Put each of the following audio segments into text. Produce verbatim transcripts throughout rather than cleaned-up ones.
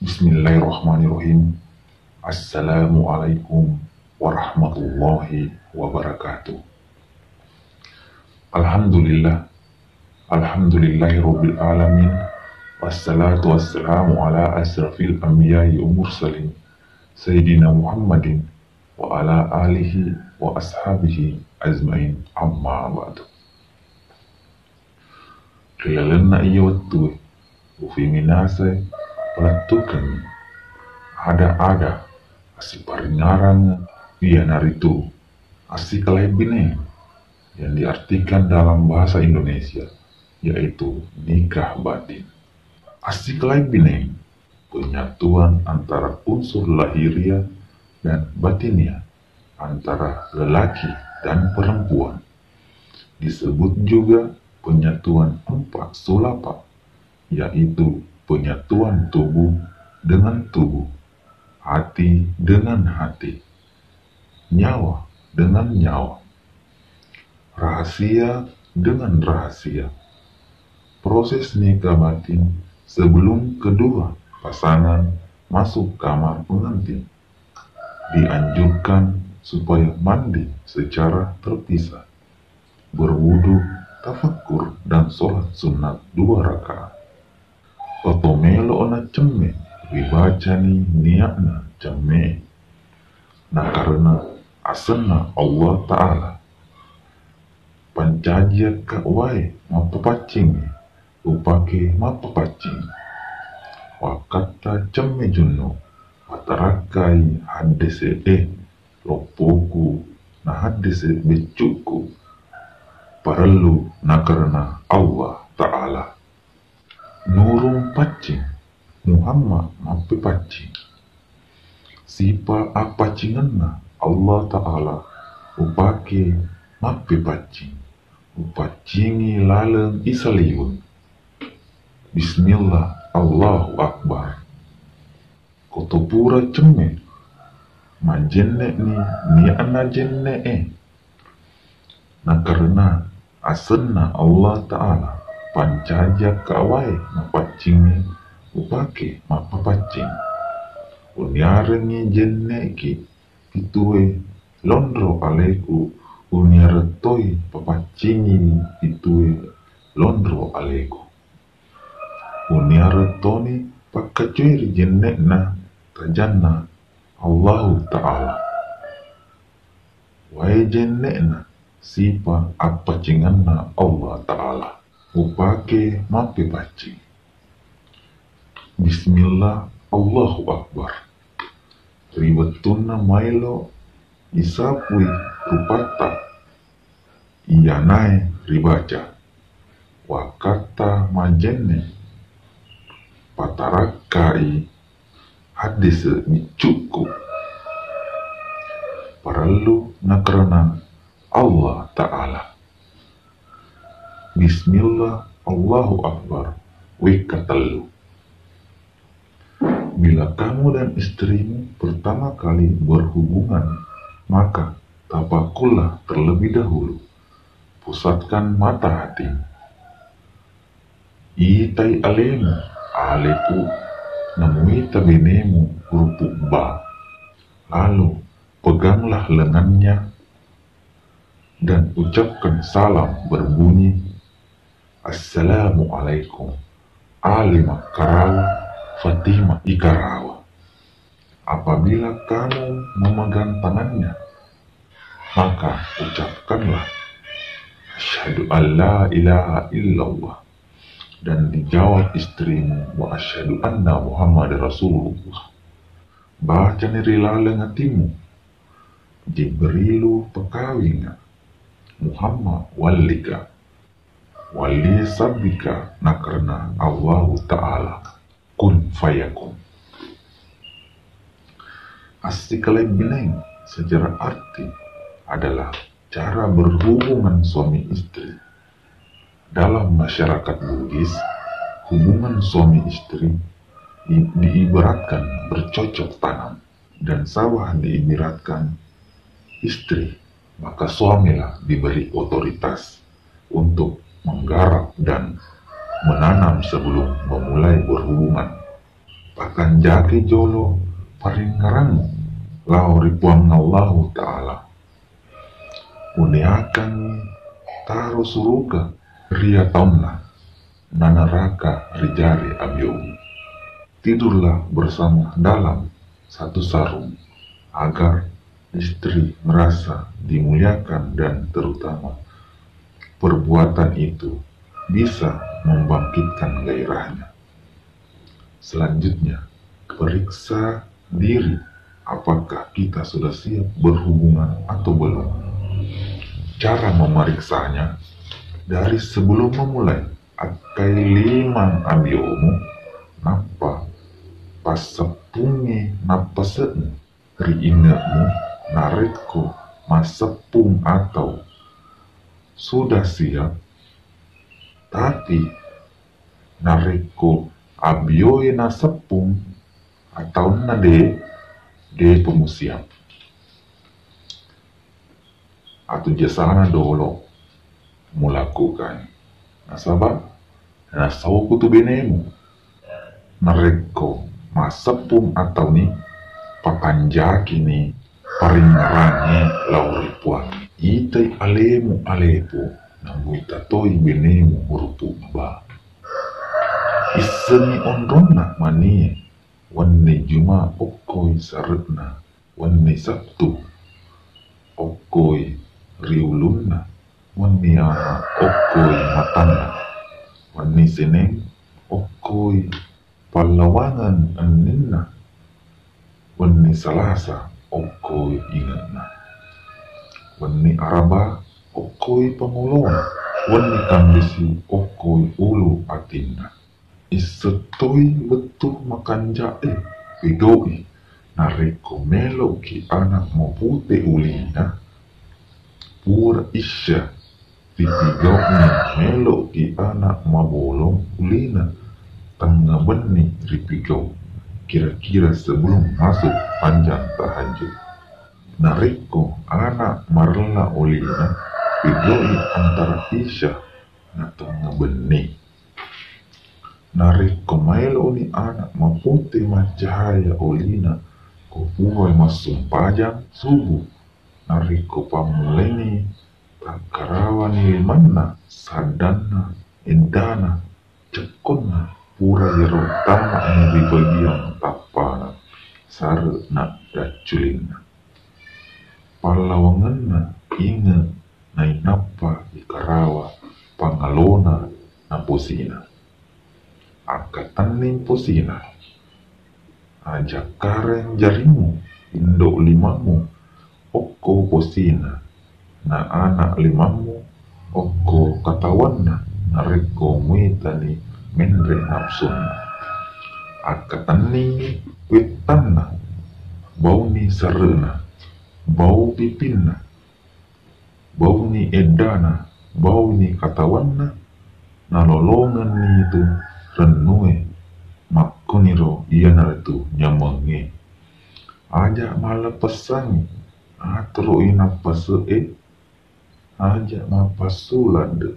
Bismillahirrahmanirrahim. Assalamualaikum warahmatullahi wabarakatuh. Alhamdulillah. Alhamdulillahirabbil alamin. Wassalatu wassalamu ala asrafil anbiya'i wal mursalin, Sayyidina Muhammadin wa ala alihi wa ashabihi ajmain, amma ba'du. Ri lalenna iya wettue, ufi minasai palettukengngi ada-ada assiparingngarang, iyanaritu assikalebbineng yang diartikan dalam bahasa Indonesia, yaitu nikah batin. Assikalebbineng penyatuan antara unsur lahiriah dan batiniah, antara lelaki dan perempuan. Disebut juga penyatuan empat sulapa, yaitu penyatuan tubuh dengan tubuh, hati dengan hati, nyawa dengan nyawa, rahasia dengan rahasia. Proses nikah batin sebelum kedua pasangan masuk kamar pengantin dianjurkan supaya mandi secara terpisah, berwudu, tafakkur, dan sholat sunat dua rakaat. Oto melo'na cemme ribacani nia'na cemme, nakarena asenna Allah Ta'ala. Pancajiakka wae mappapaccingnge, upake mappapaccing. Wakkatta cemme junnu, patarakkai haddese'e, loppoku na haddese beccukku. Parellu nakarena Allah Ta'ala. Nurung paccing, Muhammad mappepaccing. Sipa appaccingenna Allah Ta'ala upake mappepaccing. Upaccingi laleng isaliweng. Bismillah, Allahu Akbar. Koto pura cemme, majenne'ni nia'na jenne'e. Nakarena asenna Allah Ta'ala, pancajiakka wae mapaccingnge upake mappapaccing. Uniarengngi jenne'ki pitue lonro aleku, uniareng toi papaccingngi pitue lonro aleku. Uniareng toni pakkacui ri jenne'na tajanna Allahu Ta'ala. Wae jenne'na sipa appaccingenna Allah Ta'ala. Upake mappepaccing. Bismillah, Allahu Akbar. Ri wettunna maelo isapui rupatta, iyanae ribaca. Wakkatta majenne, patarakkai haddese biccukku. Parellu nakarena Allah Ta'ala. Bismillah, Allahu Akbar, wekka tellu. Bila kamu dan istrimu pertama kali berhubungan, maka tapakullah terlebih dahulu. Pusatkan mata hatimu. Itai alemu, aleku, namuita benemu huruf ba. Lalu peganglah lengannya dan ucapkan salam berbunyi, "Assalamualaikum, ale makkarawa, Fatimah ikarawa." Apabila kamu memegang tangannya, maka ucapkanlah, "Asyhadu an la ilaha illallah." Dan dijawab istrimu, "Wa asyhadu anna Muhammad Rasulullah." Bacani ri laleng atimu, "Jibrilu pakawinga, Muhammad wallika, walli sabbika nakarena Allahu Ta'ala." Kun fayakun. Assikalebbineng secara arti adalah cara berhubungan suami istri. Dalam masyarakat Bugis, hubungan suami istri di-, diibaratkan bercocok tanam. Dan sawah diibaratkan istri, maka suamilah diberi otoritas untuk menggarap dan menanam sebelum memulai berhubungan. Pakanjaki jolo paringngerangngi lao ri Puang Allahu Ta'ala. Uliakangngi taro suruga ri ataunna, na neraka ri jari abiomu. Tidurlah bersama dalam satu sarung, agar istri merasa dimuliakan dan terutama perbuatan itu bisa membangkitkan gairahnya. Selanjutnya, periksa diri apakah kita sudah siap berhubungan atau belum. Cara memeriksanya, dari sebelum memulai, akkai limang abiomu, nappa passeppungngi nappase'mu ri inge'mu, narekko masseppung atau sudah siap, tapi narekko abioe naseppung ataunna de, de pemusiang. Atu jasana dolo mulakukan. Nasaba nasauku tu benemu. Narekko masseppung atauni, pakanjakini paringngerangnge lao ri Puang. Itai alemu alepu, namuita toi benemu hurupu ba. Issengngi onronna manie, wenni Juma okkoi sare'na, wenni Sabtu okkoi ri ulunna, wenni Aha okkoi matanna, wenni Seneng okkoi pallawangeng enninna, wenni Salasa okkoi inge'na, wenni Araba okkoi pangolona, wenni Kammisi okkoi ulu atinna. Issettoi wettu makanja'e, pigau'i. Narekko melo'ki ana' mapute ulina, pura isya ripigau'ni. Melo'ki ana' mabolong ulina, tengnga benni ripigau, kira-kira sebelum masuk panjang tahajud. Narekko ana' marella ulina, pigau'i antara isya na tengnga benni. Narekko maelo'ni ana' mapute maccahaya ulina, ko purai massumpajang subuh. Narekko pammulaini takkarawani limanna, saddanna, eddana, cekkonna, pura iyaro tama'ni ri bagiang tappana, sare' na dacculinna. Pallawangenna inge' nainappa ikarawa pangalona naposina. Akkatenning posina. Ajakkareng jarimmu, indo' limammu okko posina, na ana' limammu okko katawanna, narekko muitani menre' napsunna. Akkatenningngi wettanna, bauni sare'na, bau pipinna, bauni eddana, bauni katawanna, nalolongenni tu rennue, makkuniro iyanaritu nyamengnge. Aja' malleppessangngi, aturu'i nappase'e, aja' mappassu ladde'.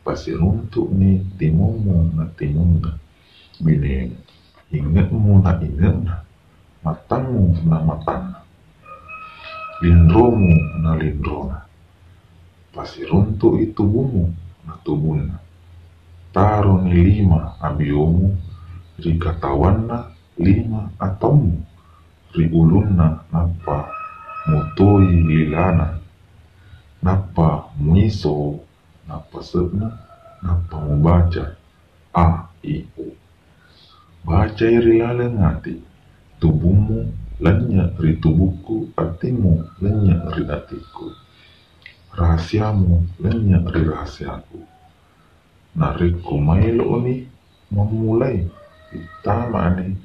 Pasiruntu'ni timummu na timunna binemu, inge'mu na inge'na, matammu na matanna, linromu na linrona. Pasiruntu'i tubummu na tubunna. Taroni lima abiomu ri katawanna lima ataummu ri ulunna, nappa mutoi lilana, nappa muiso nappase'na, nappa mubaca a, i, u. Bacai ri laleng ati, tubummu lennye' ri tubukku, atimmu lennye' ri atikku, rahasiamu lennye' ri rahasiaku. Narekko maelo'ni mammulai, pittama'ni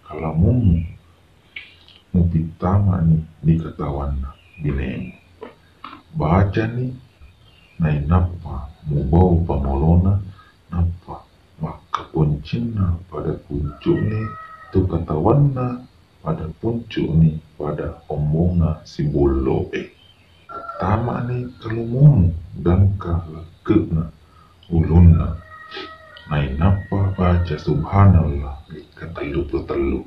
kalamummu, mupittama'ni di katawanna binemu. Bacani, nainappa mubau pangolona, nappa makkaponcinna pada puncu'ni tu katawanna, pada puncu'ni pada ombonna sibollo'e. Tama'ni kalumummu gangka lakke'na ulunna, Nainappa baca subhanallah wekka tellu puluh tellu.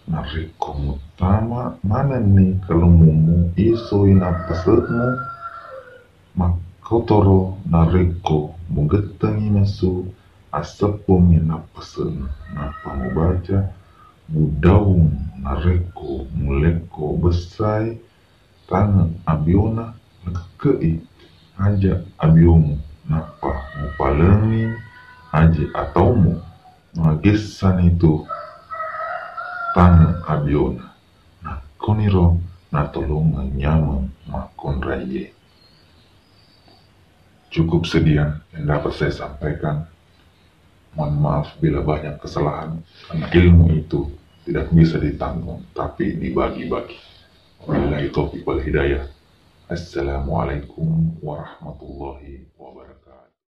Narekko muttama manenni kalommumu isoi nappase'mu, makkotoro narekko mugettengi nesu asseppungngi nappase'na, nappa mubaca mudaung narekko mulekko bessai tange abiona, lekke'i aja abiomu, nappa mupalengi aja ataumu, magessani tu tange abiona. Nakkoniro natolongeng nyameng makkonraiye. Cukup sekian yang dapat saya sampaikan. Mohon maaf bila banyak kesalahan, karena ilmu itu tidak bisa ditanggung, tapi dibagi-bagi. Wabillahi taufiq wal hidayah. Assalamualaikum warahmatullahi wabarakatuh.